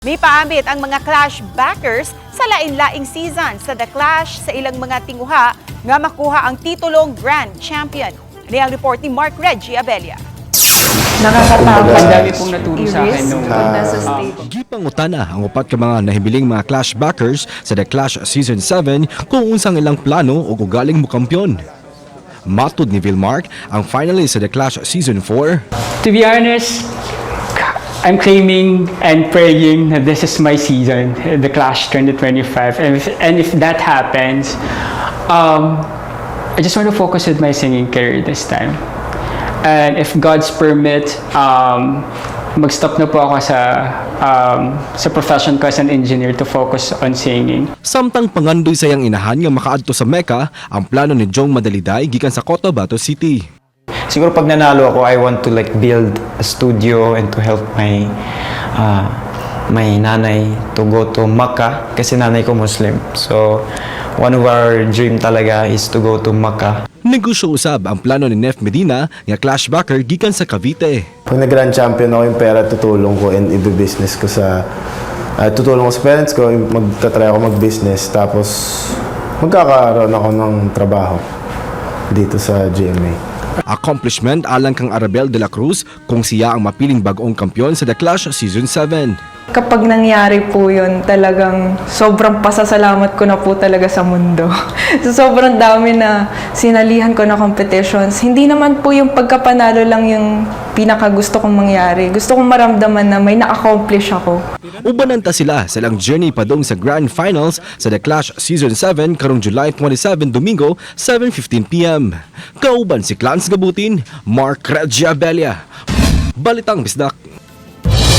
Mipaambit ang mga Clash backers sa lain-laing season sa The Clash sa ilang mga tinguha nga makuha ang titulong Grand Champion. Ini ang report ni Mark Reggie Abella. Nakakatakot. Ang dami pong naturo sa akin I-risk nung pag nasa stage. Gipangutana ang upat ka mga nahibiling mga Clash backers sa The Clash Season 7 kung unsang ilang plano o ugaling mukampyon. Matod ni Vilmark, ang finalist sa The Clash Season 4, To be honest, I'm claiming and praying that this is my season, The Clash 2025. And if that happens, I just want to focus with my singing career this time. And if God's permit, mag-stop na po ako sa profession ko as an engineer to focus on singing. Samtang pangandoy sa iyang inahan nga makaadto sa Mecca, ang plano ni Jong Madaliday gikan sa Cotabato City. Siguro pag nanalo ako, I want to like build a studio and to help my nanay to go to Makkah kasi nanay ko Muslim. So one of our dream talaga is to go to Makkah. Negosyo usab ang plano ni Nef Medina nga Clash backer gikan sa Cavite. Pag nag-grand champion ako, yung pera tutulong ko and i-business ko sa tutulong ko sa parents ko, magta-try ako mag-business, tapos magkakaroon ako ng trabaho dito sa GMA. Accomplishment alang kang Arabel de la Cruz kung siya ang mapiling bag-ong kampyon sa The Clash Season 7. Kapag nangyari po yun, talagang sobrang pasasalamat ko na po talaga sa mundo. So, sobrang dami na sinalihan ko na competitions. Hindi naman po yung pagkapanalo lang yung pinakagusto kong mangyari. Gusto kong maramdaman na may na-accomplish ako. Ubanan ta sila sa ilang journey padung sa Grand Finals sa The Clash Season 7 karong July 27, Domingo, 7:15 p.m. Kauban si Clans Gabutin, Mark Regia Abella. Balitang Bisdak.